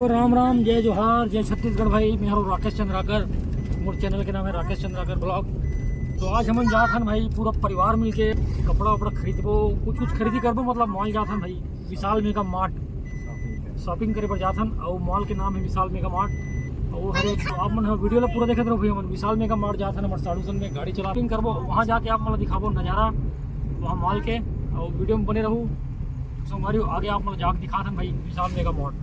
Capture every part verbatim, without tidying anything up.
राम राम, जय जोहार, जय छत्तीसगढ़ भाई। मैं हूँ राकेश चंद्राकर, मोर चैनल के नाम है राकेश चंद्राकर ब्लॉग। तो आज हमन जात हन भाई, पूरा परिवार मिलके कपड़ा वपड़ा खरीदबो, कुछ कुछ खरीदी करबो, मतलब मॉल जात हन भाई, विशाल मेगा मार्ट शॉपिंग करे बर जात हन। और मॉल के नाम है विशाल मेगा मार्ट। और हरे तो आप मन ह वीडियो ला पूरा देखत रहो भाई, हमन विशाल मेगा मार्ट जात हन, हमर साढ़ू संग में गाड़ी चला शॉपिंग करबो, वहाँ जाके आप मन ला दिखाबो नज़ारा वहाँ मॉल के। और वीडियो में बने रहू संगवारी, आगे आप मन ला जाके दिखात हन भाई विशाल मेगा मार्ट।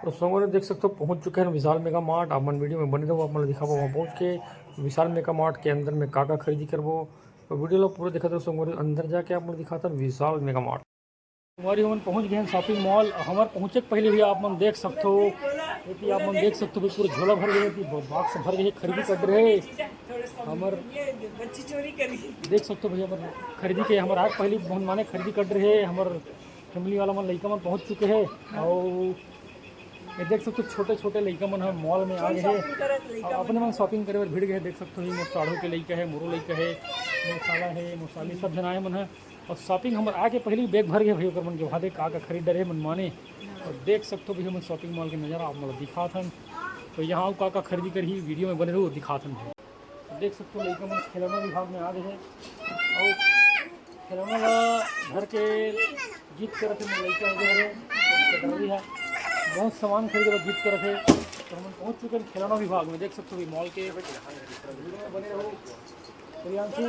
तो संगवारी देख सकते हो, पहुंच चुके हैं विशाल मेगा मार्ट। आप मन वीडियो में बने रहो, आप मन ला दिखाबो वहाँ पहुंच के विशाल मेगा मार्ट के अंदर में का का खरीदी करबो। तो वीडियो ला पूरा देखत रहो संगवारी, अंदर जाके आप मन दिखात हन विशाल मेगा मार्ट। संगवारी हमन पहुंच गए हैं शॉपिंग मॉल। हमर पहुंचे के पहले भी आप मन देख सकते हो कि आप मन देख सकते हो कि पूरा झोला भर गए, कि बॉक्स भर गए, खरीदी कर रहे। हमर बच्ची चोरी करी। देख सकते हो भैया, हमर खरीदी के हमर आज पहली बहुत माने खरीदी कर रहे हैं। हमर फैमिली वाला मन, लइका मन पहुंच चुके हैं। और ये देख सकते हो, छोटे छोटे लइका मन ह मॉल में आ गए हैं। शॉपिंग करत लइका और मन। अपने मन शॉपिंग करे बर भिड़ गए हैं। देख सकते हो, ये मोर साढ़ू के लइका है, मोरो लइका है, मोर साला है, मोर साली, सब जन आए मन है। और शॉपिंग हमर आके पहले ही बैग भर गए भाई, ओकर मन के वहाँ देख का का खरीद डरे मन माने। और देख सकते हो भैया, हमन शॉपिंग मॉल के नज़ारा आप मन ला दिखात हन। तो यहाँ का का खरीदी करही, वीडियो में बने रहो, दिखात हन भाई। देख सकते हो, लइका मन खिलौना विभाग में आ गए हैं। और खिलौना ला धर के जिद करत हे, मोर लइका एदे हरे, कटोरी है, बहुत सामान खरीदे बर जिद करत हे। तो हमन पहुंच चुके हैं खिलौना विभाग में। देख सकते हो, ये मॉल के वीडियो में बने रहो। प्रियांशु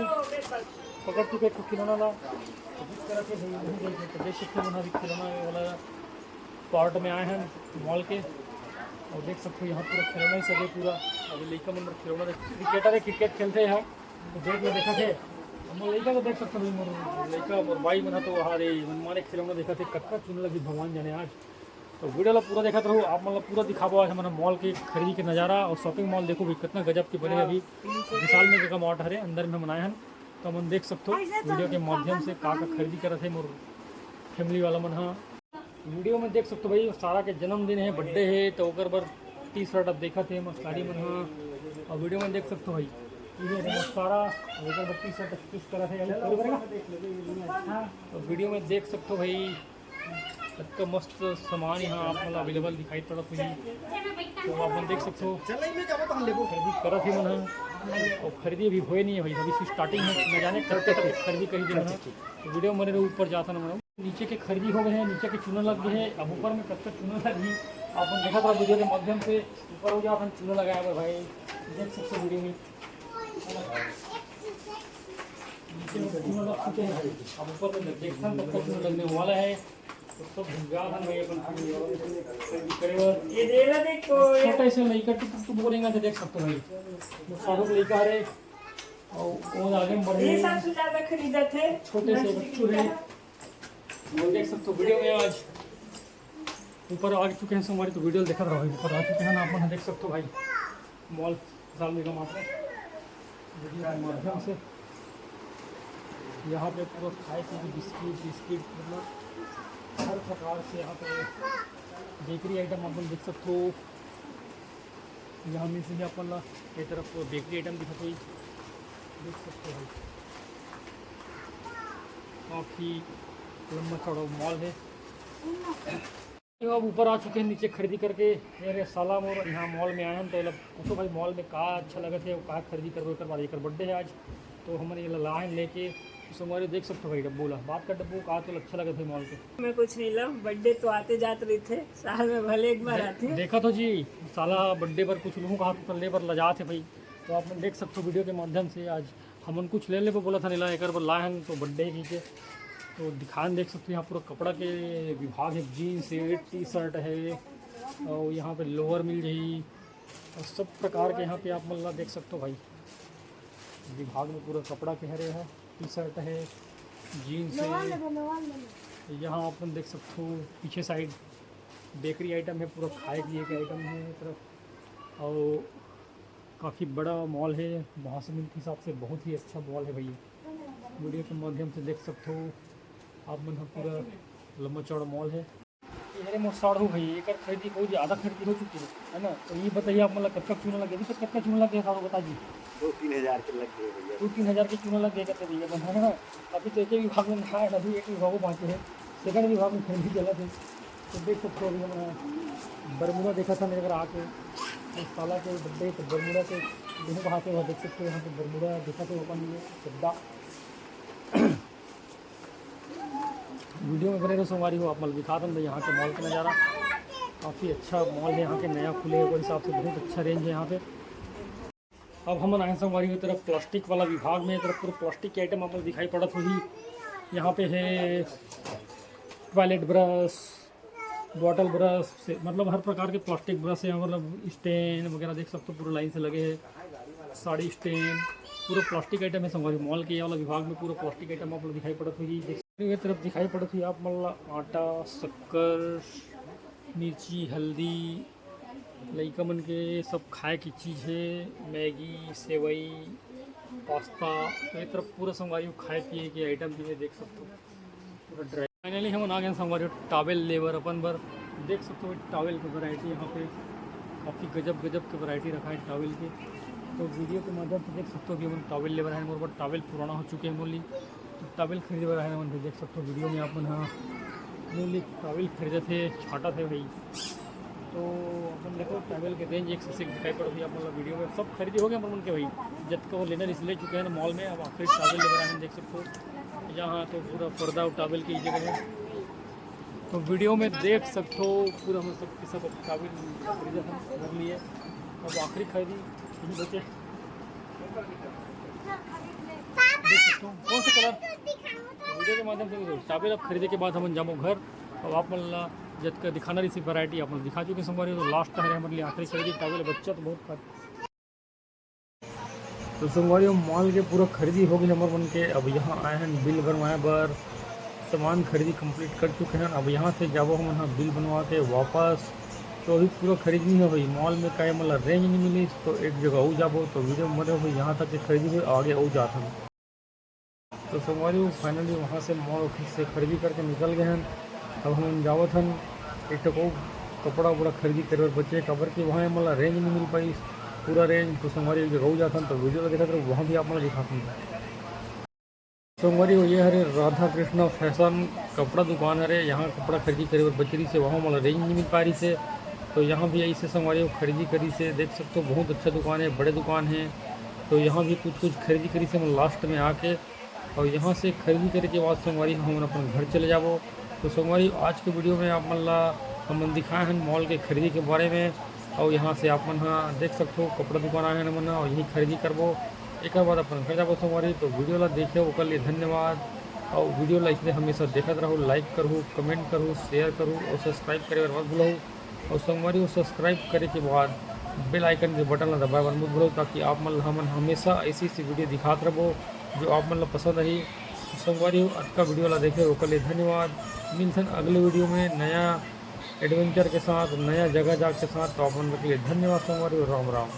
पकड़ चुके हैं खिलौना ला, तो जिद करत हे भाई, नहीं देखे। तो देख सकते हो, हमन अभी खिलौना वाला पार्ट में आए हैं मॉल के। और देख सकते हो, यहाँ पूरा खिलौना ही सजे पूरा। अभी लइका मन खिलौना देख, क्रिकेटर है, क्रिकेट खेलते हैं। तो देख लो, देखा थे, हम लइका को देख सकते हो, मोर लइका, मोर बाई मन ह तो वहाँ रे, मन माने खिलौना देखा थे, कतका चुन लगी भगवान जाने आज। तो वीडियो ला पूरा देखत रहो, आप मन ला पूरा दिखाबो आज हमन मॉल के खरीदी के नज़ारा। और शॉपिंग मॉल देखो भी कितना गजब के बने, अभी विशाल मेगा मार्ट हरे, अंदर में हमन आए हन। तो हमन देख सकते हो वीडियो के माध्यम से का का खरीदी करत हे मोर फैमिली वाला मन ह। वीडियो में देख सकते हो भाई, सारा के जन्मदिन है, बर्थडे है, तो ओकर बर टी शर्ट अब देखत हे मोर साली मन ह। और वीडियो में देख सकते हो भाई, ये है मोर सारा, ओकर बर टी शर्ट चूज करत हे। हाँ, तो वीडियो में देख सकते हो भाई, कतका मस्त सामान यहाँ आप मन ला अवेलेबल दिखाई पड़त होही। तो आप मन देख सकते हो, खरीदी करत हे मन ह, और खरीदी अभी होए नहीं है भाई, अभी स्टार्टिंग है, न जाने कब तक खरीदी करी दे मन ह। तो वीडियो में बने रहो, ऊपर जात हन मन। नीचे के खरीदी हो गए हैं, नीचे के चूना लग गए हैं। अब ऊपर में कब तक चूना लगी, आप मन देखत रहो वीडियो के माध्यम से। ऊपर हो जात हन चूना लगाए बर भाई, देख सकते हो वीडियो में। नीचे में चूना लग चुके हैं, अब ऊपर में देखथन कब तक चूना लगने वाला है। तो सब भुंजा हन भाई अपन खरीदी करे बर। ये दे रहा देख तो ये। छोटे से लइका टुक टुक बोलेंगे तो देख सकते हो भाई, वो साधु लइका हरे। और वो आगे बढ़ रहे हैं। सासू ज्यादा खरीदत है। छोटे से बच्चू है। और देख सकते हो वीडियो में आज ऊपर आ चुके हैं संगवारी, तो वीडियो देखत रहो। ऊपर आ चुके हैं ना, आप मन देख सकते हो भाई, मॉल विशाल मेगा मार्ट में वीडियो के माध्यम से। यहाँ पे पूरा खाए के भी बिस्किट, बिस्किट, मतलब हर प्रकार से यहाँ पे बेकरी आइटम आप मन देख सकते हो। यहाँ में से ही अपन ला ये तरफ बेकरी आइटम दिखत होही, देख सकते हो। काफ़ी लंबा चौड़ा मॉल है। तो अब ऊपर आ चुके हैं नीचे खरीदी करके। ये रे साला मोर यहाँ मॉल में आए हैं तो मतलब पूछो भाई, मॉल में का अच्छा लगत है, का खरीदी करबो। एकर बाद एकर बर्थडे है आज, तो हमन ये ला लाए लेके। संगवारी देख सकते हो भाई, डब्बू ला बात कर, डब्बू का तो अच्छा लगत है मॉल के। मैं कुछ नहीं ला, बर्थडे तो आते जात रहिथे, साल में भले एक बार आथे। देखा तो जी, साला बर्थडे पर कुछ लूँ कहा तो ले बर लजात है भाई। तो आप मन देख सकते हो वीडियो के माध्यम से, आज हमन कुछ ले लेबो बोलत हन एला, एकर बर लाए हन तो बर्थडे ही के। तो दिखान देख सकते हो, यहाँ पूरा कपड़ा के विभाग है, जीन्स है, टी शर्ट है, और यहाँ पे लोअर मिल जाही, और सब प्रकार के यहाँ पे आप मन ला देख सकते हो भाई। विभाग में पूरा कपड़ा के हरे है, टी शर्ट है, जीन्स है। यहाँ अपन देख सकते हो पीछे साइड बेकरी आइटम है, पूरा खाए पिए के आइटम है ये तरफ। और काफ़ी बड़ा मॉल है, महासमुंद के हिसाब से बहुत ही अच्छा मॉल है भैया। वीडियो के माध्यम से देख सकते हो, आप मन ह पूरा लंबा चौड़ा मॉल है। ये हरे मोर साढ़ू भाई, एकर खरीदी हो, आधा खरीदी हो चुकी है, है ना? तो ये बताइए आप, मतलब कतका चूना लगे, अभी तक कतका चूना लगे साढ़ू, बता जी। दो तीन हजार के लग गए भैया। दो तीन हजार के चूना लग गए करते भैया बन, है ना? अभी तो एक ही विभाग में नहाए, अभी एक विभाग बाकी है, सेकंड विभाग में खरीदी चलत है। तो देख सकते हो अभी हमारा बरमूडा देखा था मेरे घर आके, उस ताला के डब्बे तो बरमूडा के मुंह बहा के वहाँ देख सकते हो। यहाँ पे बरमूडा देखा था अपन ये चड्डा। वीडियो में बने रहो संगवारी हो, आप मन ल दिखा दें यहाँ के मॉल का नज़ारा। काफ़ी अच्छा मॉल है यहाँ के, नया खुले है, ओकर हिसाब से बहुत अच्छा रेंज है यहाँ पे। अब हमन आए संगवारी हो तरफ प्लास्टिक वाला विभाग में, तरफ पूरा प्लास्टिक के आइटम आप मन ल दिखाई पड़त होही। यहाँ पे है टॉयलेट ब्रश, बॉटल ब्रश से मतलब हर प्रकार के प्लास्टिक ब्रश है, मतलब स्टैंड वगैरह देख सकते हो पूरा लाइन से लगे हैं, साड़ी स्टैंड, पूरा प्लास्टिक आइटम है संगवारी। मॉल के ये वाला विभाग में पूरा प्लास्टिक आइटम आप लोग दिखाई पड़त होही। देख सकते हो ये तरफ दिखाई पड़त होही आप मन ला आटा, शक्कर, मिर्ची, हल्दी, लइका मन के सब खाए के चीज़ है, मैगी, सेवई, पास्ता। तो ये तरफ पूरा संगवारी हो खाए पिए के आइटम भी है, देख सकते हो पूरा ड्राई। फाइनली हमन आ गए संगवारी हो टॉवेल ले बर अपन बर। देख सकते हो टॉवेल के वैरायटी यहाँ पे काफ़ी गजब गजब के वैरायटी रखा है टॉवेल के। तो वीडियो के माध्यम से देख सकते हो कि हमन टॉवेल ले बर आए हैं, मोर बर टॉवेल पुराना हो चुके हैं मोर लिए। तो टॉवेल खरीदे बर आए हैं हमन, देख सकते हो वीडियो में आप मन, हाँ, मोर लिए टॉवेल खरीदत हे, छांटत हे भाई। तो अपन देखो टॉवेल के रेंज एक से एक दिखाई पड़त हे आप मन ला वीडियो में। सब खरीदी हो गए अपन मन के भाई, जतका वो लेना रिहिस ले चुके हैं ना मॉल में। अब आखिरी टॉवेल ले बर आए हैं, देख सकते हो यहाँ तो पूरा पर्दा और टॉवेल की जगह है। तो वीडियो में देख सकते हो पूरा हम सब के सब टॉवेल खरीदे हैं घर लिए। अब आखिरी खरीदी यही बचे। देख सकते हो कौन सा कलर, वीडियो के माध्यम से देखो, टॉवेल अब खरीदे के बाद हमन जाबो घर। अब आप मन ला जतका दिखाना रहिस वैरायटी आप मन दिखा चुके संगवारी हो। तो लास्ट हरे हमर लिए आखिरी खरीदी टॉवेल, बच्चा तो बहुत खा-। तो संगवारी हो मॉल के पूरा खरीदी हो गई हमर मन के। अब यहाँ आए हैं बिल बनवाए बर, सामान खरीदी कंप्लीट कर चुके हैं। अब यहाँ से जाबो हमन हाँ बिल बनवा के वापस। तो अभी पूरा खरीदी है भाई, मॉल में काहे मतलब रेंज नहीं मिली, तो एक जगह और जाबो। तो वीडियो में बने हो, यहाँ तक के खरीदी हुई, आगे और जात हम। तो संगवारी हो फाइनली वहाँ से मॉल ऑफिस से खरीदी करके निकल गए हैं। अब हम जावत हन एक ठो को कपड़ा उपड़ा खरीदी करे बर बचे, काबर कि वहाँ मतलब रेंज नहीं मिल पाई पूरा रेंज। तो संगवारी एक जगह और जात हन, तो वीडियो ला देखत रहो, वहाँ भी आप मन ला दिखात हन। संगवारी हो ये हरे राधा कृष्णा फैशन कपड़ा दुकान हरे, यहाँ कपड़ा खरीदी करे बर बचे रहिस हे, वहाँ मोला रेंज नहीं मिल पा रहिस हे। तो यहाँ भी ऐसे संगवारी हो खरीदी करिस हे, देख सकते हो बहुत अच्छा दुकान है, बड़े दुकान है। तो यहाँ भी कुछ कुछ खरीदी करिस हे हमन लास्ट में आके। और यहाँ से खरीदी करे के बाद संगवारी हो हमन अपन घर चले जाबो। तो संगवारी हो आज के वीडियो में आप मन ला हमन दिखाए हन मॉल के खरीदी के बारे में। और यहाँ से आप मन हा देख सकते हो कपड़ा दुकान आए हन हमन हा और यही खरीदी करबो। एक बाद अपन घर जाबो संगवारी। तो वीडियो ला देखे ओकर लिए धन्यवाद। और वीडियो ला इसने हमेशा देखत रहो, लाइक करहु, कमेंट करहु, शेयर करहु और सब्सक्राइब करे बर मत भूलहु। और संगवारी हो सब्सक्राइब करे के बाद बेल आइकन के बटन ला दबाए बर मत भूलहु, ताकि आप मन ला हमन हमेशा ऐसी ऐसी वीडियो दिखात रहबो जो आप मन ला पसंद आही। तो संगवारी हो अतका वीडियो ला देखे ओकर लिए धन्यवाद। मिलथन अगले वीडियो में नया एडवेंचर के साथ, नया जगह जाके साथ। तो आप मन के लिए धन्यवाद संगवारी हो, राम राम।